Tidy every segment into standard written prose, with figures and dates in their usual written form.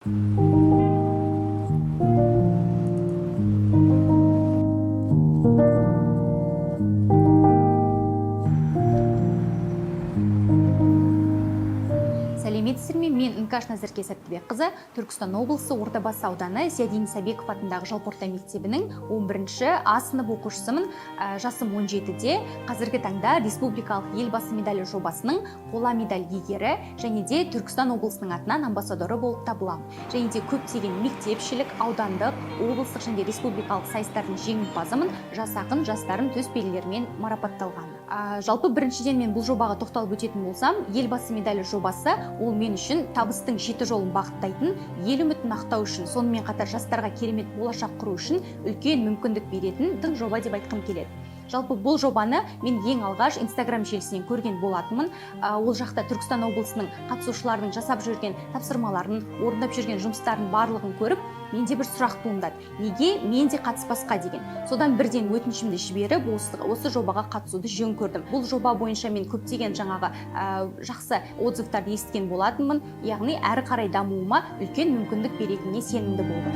Сәлеметсіздер ме? Мен Іңкаш Назерке Сәттібекқызы, Түркістан облысы, Ордабасы ауданы, Зиядин Исабеков атындағы жалпы орта мектебінің 11 А сынып оқушысымын. Жасым 17-де. Қазіргі таңда республикалық «Елбасы медалі» жобасының қола медаль иегері және де Түркістан облысының атынан амбассадоры болып табыламын. Және де көптеген мектепішілік, аудандық, облыстық және республикалық сайыстардың жеңімпазымын, жас ақын, жастарын төс белгілерімен марапатталғанмын. Жалпы, біріншіден, мен бұл жобаға тоқталып өтетін болсам, «Елбасы медалі» жобасы ол мен үшін табыстың жеті жолын бағыттайтын, ел үмітін ақтау үшін, сонымен қатар жастарға керемет болашақ құру үшін үлкен мүмкіндік беретін тың жоба деп айтқым келеді. Жалпы, бұл жобаны мен ең алғаш Инстаграм желісінен көрген болатынмын. Ол жақта Түркістан облысының қатысушыларының жасап жүрген тапсырмаларын, орындап жүрген жұмыстарын барлығын көріп, менде бір сұрақ туындады: неге мен де қатыспасқа деген. Содан бірден өтінішімді жіберіп, осы жобаға қатысуды жөн көрдім. Бұл жоба бойынша мен көптеген жаңағы жақсы отзывтарды естіген болатынмын, яғни әрі қарай дамуыма үлкен мүмкіндік беретініне сенімді болдым.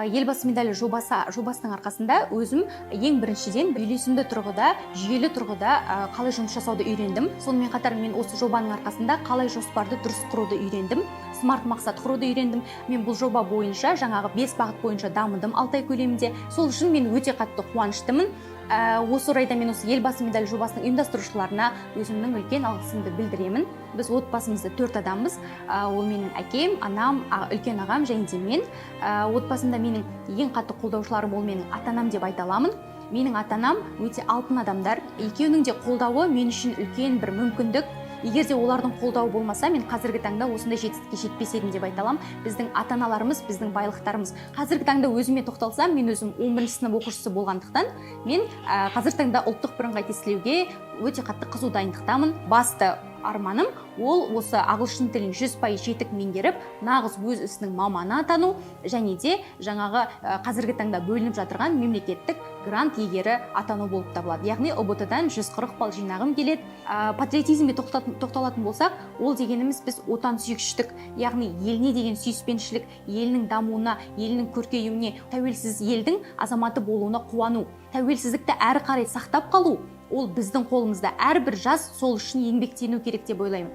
«Елбасы медалі» жобасының арқасында өзім ең біріншіден үйлесімді тұрғыда, жүйелі тұрғыда қалай жұмыс жасауды үйрендім. Сонымен қатар мен осы жобаның арқасында қалай жоспарды дұрыс құруды үйрендім, смарт мақсат құруды үйрендім. Мен бұл жоба бойынша жаңағы бес бағыт бойынша дамыдым 6 ай көлемінде. Сол үшін мен өте қатты қуаныштымын. Осы орайда мен осы «Елбасы медалі» жобасының ұйымдастырушыларына өзімнің үлкен алғысымды білдіремін. Біз отбасымызда төрт адамбыз. Ол менің әкем, анам, үлкен ағам және де мен. Отбасымда менің ең қатты қолдаушыларым ол менің ата анам деп айта аламын. Менің ата анам өте алтын адамдар. Екеуінің де қолдауы мен үшін үлкен бір мүмкіндік. Егер де олардың қолдауы болмаса, мен қазіргі таңда осындай жетістікке жетпес едім деп айта аламын. Біздің ата аналарымыз – біздің байлықтарымыз. Қазіргі таңда өзіме тоқталсам, мен өзім 11 сынып оқушысы болғандықтан, мен қазіргі таңда ұлттық бірыңғай тестілеуге өте қатты қызу дайындықтамын. Басты арманым ол осы ағылшын тілін 100% жетік меңгеріп, нағыз өз ісінің маманы атану және де жаңағы қазіргі таңда бөлініп жатырған мемлекеттік грант иегері атану болып табылады, яғни ҰБТ дан 140 балл жинағым келеді. Патриотизмге тоқталатын болсақ, ол дегеніміз біз отансүйгіштік, яғни еліне деген сүйіспеншілік, елінің дамуына, елінің көркеюіне, тәуелсіз елдің азаматы болуына қуану. Тәуелсіздікті әрі қарай сақтап қалу ол біздің қолымызда. Әрбір жас сол үшін еңбектену керек деп ойлаймын.